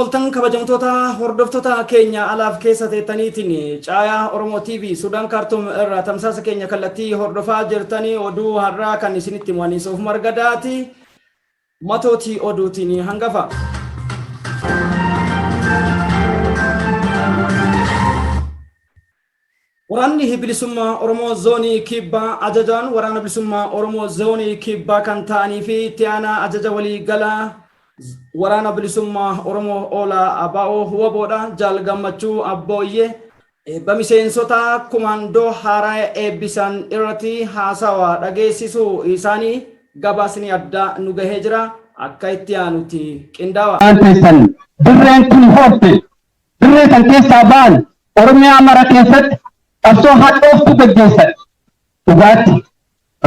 Oltan kabajamtoota hordoftoota keenya alaaf keessa teettaniitiin Caayaa Oromoo TV Sudaan Kaartuum irraa tamsaasa keenya kallattii hordofaa jirtanii oduu har'aa kan isinitti himu Soofumar Margadaati. Matootii oduutiin hangafa. Waraanni Bilisummaa Oromoo Zoonii Kibbaa ajajaan Waraana Bilisummaa Oromoo Zoonii Kibbaa kan ta'anii fi itti aanaa ajaja waliigalaa Waraana Bilisummaa Oromoo Oolaa ABO WBOdha Jaal Gammachuu Abbooyyee eebba miseensota kumaandoo haaraa eebbisan irratti haasawa dhageessisuu isaanii gabaasni addaa nu gahee jira akka itti aanutti qindaawa. Waan teessan dirreen tun hoofte dirree san keessaa ba'an Oromiyaa mara keessatti qabsoo hadhooftuu gaggeessan. Dhugaatti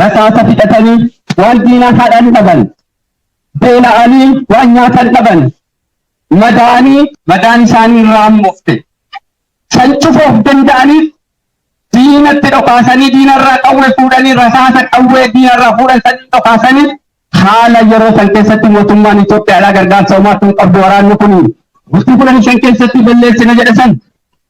rasaasa fixatanii waan diinaa haadhaan dhaban, beela'anii waan nyaatan dhaban, madaa'anii madaan isaanii irraa moofte. San cufa of danda'anii diinatti dhokaasanii diinarraa qawwee fuudhanii rasaasa qawwee diinarraa fuudhan sanii dhokaasanii haala yeroo san keessatti mootummaan Itoophiyaadhaa gargaarsa homaa tun qabdu waraanni kun bultii 15 keessatti balleessina jedhe san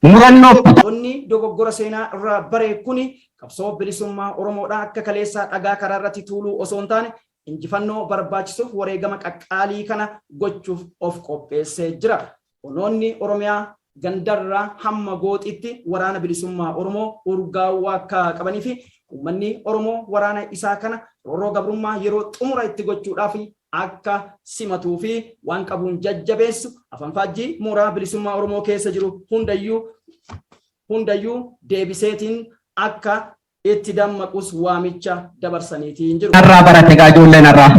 murannoof kutaa. Onni dogoggora seenaa irraa bare kuni qabsoo bilisummaa Oromoodhaa akka kaleessaa dhagaa karaa irratti tuuluu osoo hin taane injifannoo barbaachisuuf wareegama qaqqaalii kana gochuuf of qopheessee jira. Onoonni Oromiyaa gandarraa hamma gooxitti waraana bilisummaa Oromoo urgaa'uu akka qabanii fi uummanni Oromoo waraana isaa kana roorroo gabrummaa yeroo xumura itti gochuudhaaf akka simatuu fi waan qabuun jajjabeessu afanfaajjii mooraa bilisummaa Oromoo keessa jiru hundayyuu deebiseetiin akka itti dammaqus waamicha dabarsaniitiin jiru. Narraa barate gaa ijoolleen har'aa.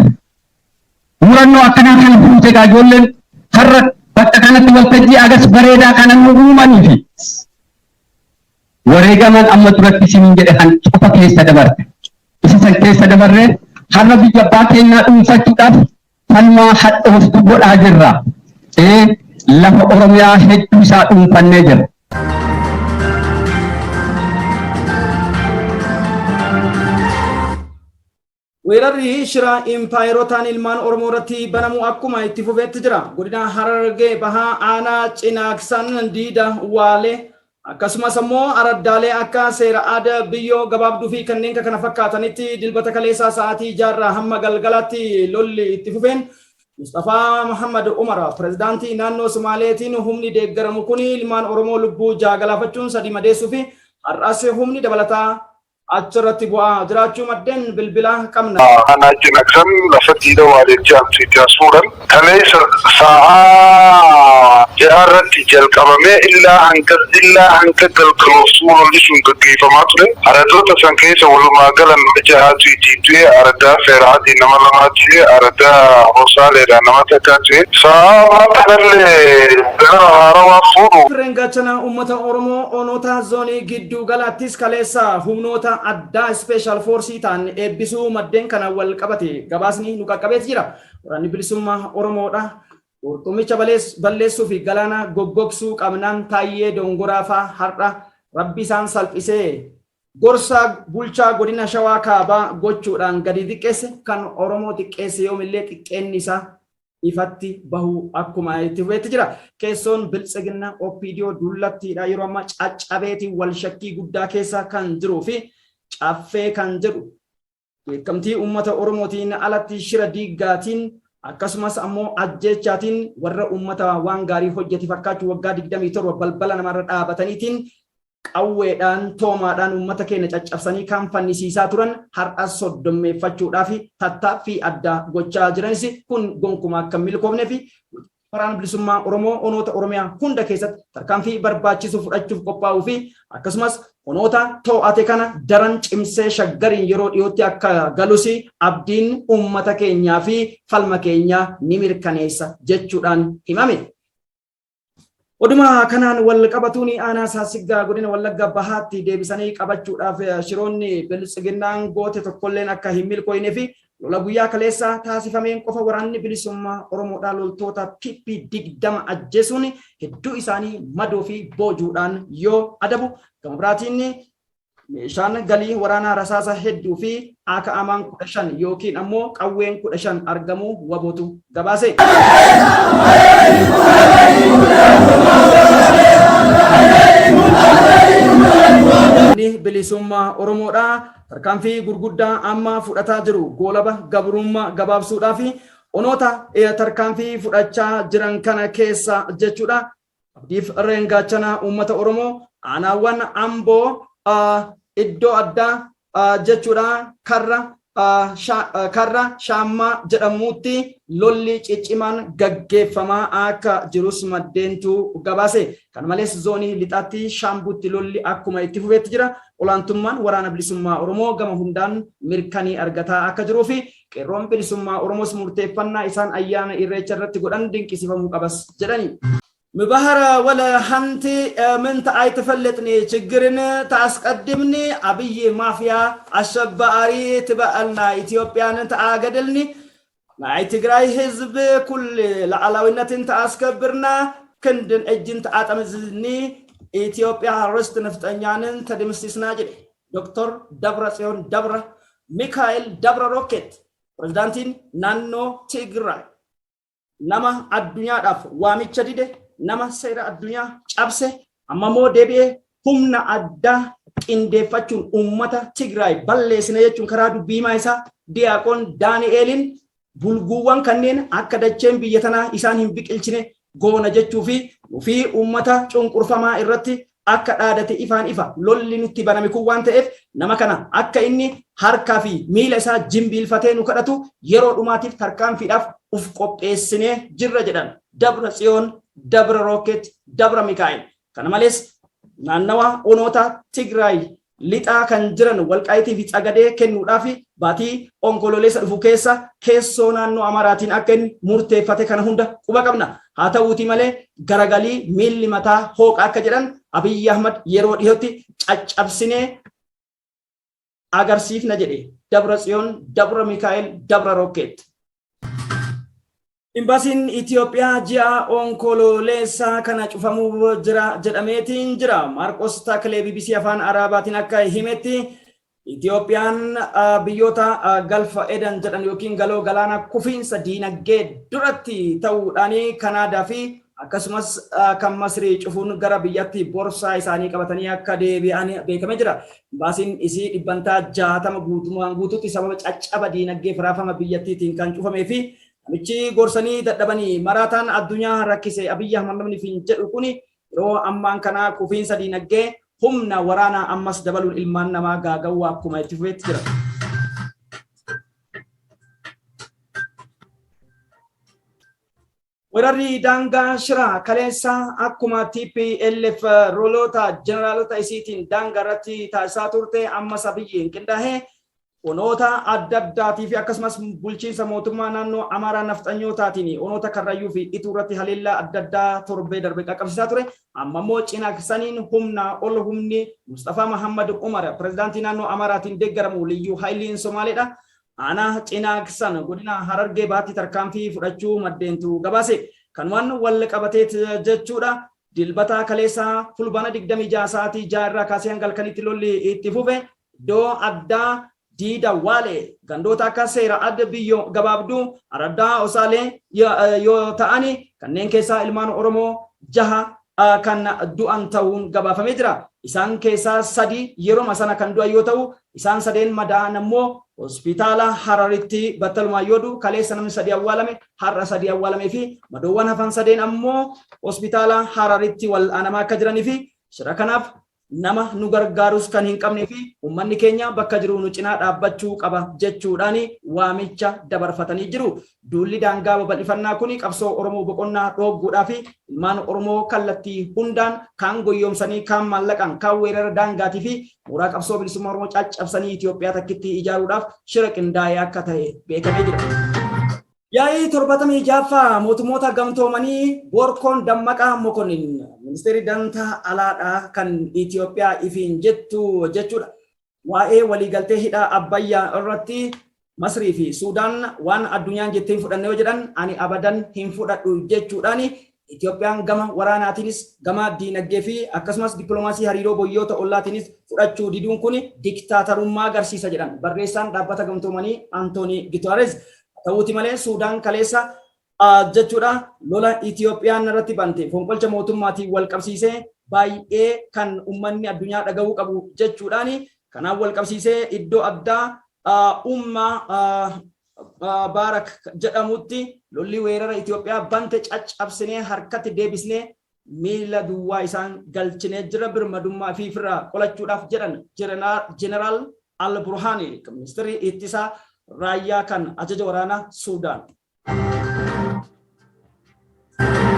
Murannoo akkanaa kana fuute gaa ijoolleen har'a bakka kanatti waltajjii agas bareedaa kana nu uumanii fi wareegaman amma duratti isiniin jedhe kan cufa keessa dabarte. Isa san keessa dabarree har'a biyya abbaa keenyaa dhuunfachuudhaaf falmaa hadhooftuu godhaa jirra. Ee lafa Oromiyaa hedduu isaa dhuunfannee jirra. Weerarri shira impaayerotaan ilmaan Oromoo irratti banamuu akkuma itti fufeetti jira. Godina Harargee Bahaa Aanaa Cinaaksan Diida Waalee akkasumas ammoo araddaalee akka seera aada biyyoo gabaabduu fi kanneen kana fakkaatanitti dilbata kaleessaa sa'aatii jaarraa hamma galgalaatti lolli itti fufeen Mustafaa Muhammad Umar pirezidaantii naannoo Somaaleetiin humni deeggaramu kun ilmaan Oromoo lubbuu 6 galaafachuun 3 madeessuu fi har'as humni dabalataa achirratti bu'aa jiraachuu maddeen bilbilaa qabna. Aanaa Cinaksan lafa Diida Waalee jedhamtu itti as fuudhan. Kaleessa sa'aa 6 irratti jalqabamee illaa hanga illaa hanga galgalooftuu lolli sun gaggeeffamaa ture. Araddoota san keessa walumaa gala nama jahaatu itti du'e. Araddaa Feera'aatii nama lamaa du'e. Araddaa Horsaaleedhaa nama takkaa du'e. Sa'aa ammaa kanallee gara haarawaa fuudhu. Firreen gaachana uummata Oromoo onoota zoonii gidduu galaattis kaleessa humnoota addaa ispeeshaal foorsii ta'an eebbisuu maddeen kana wal qabate gabaasni nu qaqqabeeti jira. Waraanni bilisummaa Oromoodha. Qurxummicha balleessuu fi galaana goggogsuu qabnaan Taayyee Dongoraa faa har'a rabbi isaan salphisee gorsaa bulchaa godina Shawaa Kaabaa gochuudhaan gadi xiqqeesse kan Oromoo xiqqeesse yoomillee xiqqeenni isaa ifatti bahuu akkuma itti fufeetti jira. Keessoon Biltsiginna OPDO dullattiidha yeroo ammaa caccabeetiin wal shakkii guddaa keessa kan jiruu fi caffee kan jedhu beekamtii uummata Oromootiin alatti shira diiggaatiin akkasumas ammoo ajjeechaatiin warra uummata waan gaarii hojjete fakkaachuu waggaa 27 balbala namarra dhaabataniitiin qawweedhaan toomaadhaan uummata keenya caccabsanii kan fannisiisaa turan har'a soddommeeffachuudhaaf tattaaffii addaa gochaa jiranis kun gonkumaa akka hin milkoofnee fi Waraana Bilisummaa Oromoo onoota Oromiyaa hunda keessatti tarkaanfii barbaachisu fudhachuuf qophaa'uu fi akkasumas onoota to'ate kana daran cimsee Shaggariin yeroo dhiyootti akka galus abdiin uummata keenyaa fi falma keenyaa ni mirkaneessa jechuudhaan himame. Oduma kanaan wal qabatuun aanaa Saasiggaa godina Wallagga Bahaatti deebisanii qabachuudhaaf shiroonni biltsiginnaan goote tokkolleen akka hin milkooyne fi lola guyyaa kaleessaa taasifameen qofa waraanni bilisummaa Oromoodhaa loltoota PP 20 ajjeesuun hedduu isaanii madoo fi boojuudhaan yoo adabu gama biraatiin meeshaan galii waraanaa rasaasa hedduu fi AKM'n 15 yookiin ammoo qawween 15 argamuu WBOtu gabaase. Bilisummaa Oromoodha tarkaanfii gurguddaa amma fudhataa jiru goolaba gabrummaa gabaabsuudhaa fi onoota tarkaanfii fudhachaa jiran kana keessa jechuudha. Abdiif irreen gaachana uummata Oromoo aanaawwan Amboo iddoo addaa jechuudha karra Shaammaa jedhamutti lolli ciccimaan gaggeeffamaa akka jirus maddeentu gabaase. Kana malees zoonii lixaatti Shaambutti lolli akkuma itti fufeetti jira. Olaantummaan Waraana Bilisummaa Oromoo gama hundaan mirkanii argataa akka jiruu fi qeerroon bilisummaa Oromoos murteeffannaa isaan ayyaana Irreecha irratti godhan dinqisiifamuu qabas jedhani. ምባህረ ወለ ሐንቲ ምንተ ኣይትፈልጥኒ ችግርን ተኣስቀድምኒ ኣብይ ማፍያ ኣሸባሪ ትበአልና ኢትዮጵያን ተኣገድልኒ ናይ ትግራይ ህዝብ ኩል ላዕላዊነትን ተኣስከብርና ክንድን እጅን ተኣጠምዝኒ ኢትዮጵያ ርስት ነፍጠኛንን ተድምስስና jedhe Dr. Dabra Tsiyoon Dabra Mikaa'el Dabra Rocket pirezidaantiin naannoo Tigraay nama addunyaadhaaf waamicha dide, nama seera addunyaa cabse, amma immoo deebi'ee humna addaa qindeeffachuun uummata Tigraay balleessine jechuun karaa dubbii himaa isaa Diyaaqoon Daani'eeliin bulguuwwan kanneen akka dacheen biyya tanaa isaan hin biqilchine goona jechuu fi uummata cunqurfamaa irratti akka dhaadate ifaan ifa lolli nutti baname kun waan ta'eef, nama kana akka inni harkaa fi miila isaa jimbiilfatee nu kadhatu yeroo dhumaatiif tarkaanfiidhaaf uf qopheessinee jirra jedhan Dabra Tsiyoon Dabra Rooket Dabra Mikaa'el. Kana malees naannawa onoota Tigraay lixaa kan jiran Walqaayitii fi Tsagadee kennuudhaaf baatii Onkololeessa dhufu keessa keessoo naannoo Amaaraatiin akka inni murteeffate kana hunda quba qabna. Haa ta'uutii malee garagalii miilli mataa hooqa akka jedhan, Abiyyi Ahmad yeroo dhiyootti caccabsinee agarsiifna jedhe Dabra Tsiyoon Dabra Mikaa'el Dabra Rookeet. Imbaasiin Itoophiyaa ji'a Onkololeessaa kana cufamuu jira jedhameetiin jira. Maarqos Taaklee BBC Afaan Arabaatiin akka himetti, Itoophiyaan biyyoota Galfa Edan jedhan yookiin galoo galaana kufiinsa diinagdee duratti ta'uudhaan Kanaadaa fi akkasumas kan Masrii cufuun gara biyyatti borsaa isaanii qabatanii akka deebi'an beekamee jira. Imbaasiin isii 60% guutumaan guututti sababa caccaba diinagdee firaafama biyyattiitiin kan cufamee fi namichi gorsanii dadhabanii maraataan addunyaa rakkise Abiyyi Ahmad namni fin jedhu kuni yeroo ammaan kana kufiinsa diinagdee humna waraanaa ammas dabaluun ilmaan namaa gaaga'uu akkuma itti fufeetti jira. Weerarri daangaa Shiraa kaleessa akkuma TPLF roloota jeneraalota isiitiin daangaa irratti taasisaa turte ammas Abiyyiin qindaa'ee onoota adda addaatii fi akkasumas bulchiinsa mootummaa naannoo Amaaraa nafxanyootaatiin onoota Karrayyuu fi Ituu irratti haleellaa adda addaa torbee darbe qaqqabsiisaa ture. Amma immoo Cinaaksaniin humna ol humni Mustafaa Mahammad Umar pirezidaantii naannoo Amaaraatiin deeggaramu Liyyuu Haayiliin Somaaleedha. Aanaa Cinaaksan godina Harargee Bahaatti tarkaanfii fudhachuu maddeentu gabaase. Kanumaan wal qabateet jechuudha. Dilbata kaleessaa Fulbaana 26 sa'aatii 6 irraa kaasee hanga halkanitti lolli itti fufe iddoo addaa Diida Waalee gandoota akka Seera Adda Biyyoo Gabaabduu Araddaa Osaalee yoo ta'ani, kanneen keessaa ilmaan Oromoo jaha kan du'an ta'uun gabaafamee jira. Isaan keessaa sadi yeroma sana kan du'an yoo ta'u, isaan sadeen madaa'an ammoo hospitaala Hararitti battalumaan yoo du'u, kaleessa namni sadi awwaalame, har'a sadi awwaalamee fi madoowwan hafan sadeen ammoo hospitaala Hararitti wal'aanamaa akka jiranii fi shira kanaaf nama nu gargaarus kan hin qabnee fi uummanni keenya bakka jiru nu cinaa dhaabbachuu qaba jechuudhaan waamicha dabarfatanii jiru. Duulli daangaa babal'ifannaa kun qabsoo Oromoo boqonnaa dhoogguudhaa fi ilmaan Oromoo kallattii hundaan kaan goyyoomsanii, kaan maallaqaan, kaan weerara daangaatii fi mooraa qabsoo bilisummaa Oromoo caccabsanii Itoophiyaa takkitti ijaaruudhaaf shira qindaa'ee akka ta'e beekamee jira. Yaa'ii 76ffaa Mootummoota Gamtoomanii Boorkoon Dammaqaa Mokonnin ministeerri dantaa alaadhaa kan Itoophiyaa ifiin jettu jechuudha. Waa'ee waliigaltee hidha Abbayyaa irratti Masrii fi Suudaan waan addunyaan jettee hin fudhanne yoo jedhan ani abadan hin fudhadhu jechuudhaan, Itoophiyaan gama waraanaatiinis, gama diinagdee fi akkasumas dippiloomaasii hariiroo boyyoota ollaatiinis fudhachuu diduun kun diktaatarummaa agarsiisa jedhan barreessaan Dhaabbata Gamtoomanii Antoonii Gutierrez. Ta'uuti malee Suudaan kaleessa jechuudha lola Itoophiyaan irratti bante fonqolcha mootummaatiin wal qabsiisee Baay'ee kan uummanni addunyaa dhagahuu qabu jechuudhaani. Kanaan wal qabsiisee iddoo addaa Umma Baarak jedhamutti lolli weerara Itoophiyaa bante caccabsinee harkatti deebisnee miila duwwaa isaan galchinee jira, birmadummaa fi firraa qolachuudhaaf jedhan Jeneraal Al-Burhaani, ministeerri ittisaa raayyaa kan ajaja waraanaa Suudaan.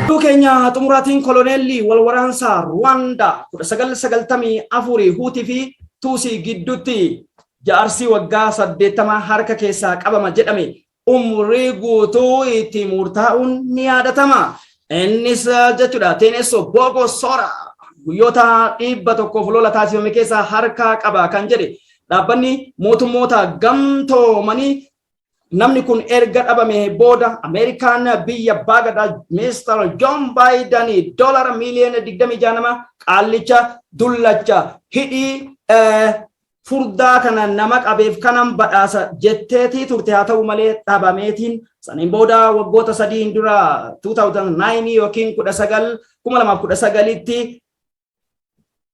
Oduu keenya xumuraatiin koloneelli wal waraansaa Ruwaandaa 1994 Huutii fi Tuusii gidduutti jaarsi waggaa 80 harka keessaa qabama jedhame umrii guutuu itti murtaa'uun ni yaadatama. Innis jechuudha Teeneessoo Boogoo Soora guyyoota 100f lola taasifame keessaa harka qaba kan jedhe dhaabbanni mootummoota gamtoomanii, namni kun erga dhabame booda Ameerikaan biyya baagadaa Mr. John Biden doolara miiliyoona 26 nama qaallicha dullacha hidhii furdaa kana nama qabeef kanan badhaasa jetteetii turte. Haa ta'u malee dhabameetiin saniin booda waggoota 3n dura 2009 yookiin 19 2019tti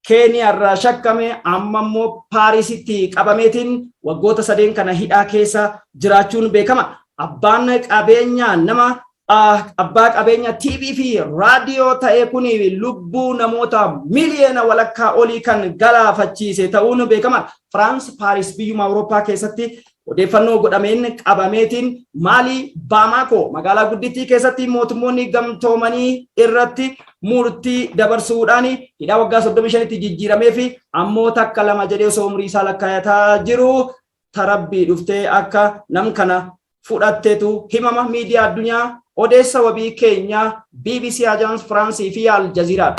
Keeniyaa irraa shakkame, amma immoo Paarisitti qabameetiin waggoota sadeen kana hidhaa keessa jiraachuun beekama. Abbaan qabeenyaa nama abbaa qabeenya TV fi raadiyoo ta'e kun lubbuu namoota miliyoona walakkaa olii kan galaafachiise ta'uun beekama. Firaans Paaris biyyuma Awurooppaa keessatti odeeffannoo godhameen qabameetiin Maalii Baamaakoo magaalaa guddittii keessatti mootummoonni gamtoomanii irratti murtii dabarsuudhaan hidhaa waggaa 35tti jijjiiramee fi ammoo takka lama jedhee osoo umurii isaa lakkaayataa jiru tarabbii dhuftee akka nam kana fudhatteetu himama. Miidiyaa addunyaa odeessa wabii keenya BBC, Agence France fi Al Jazeera.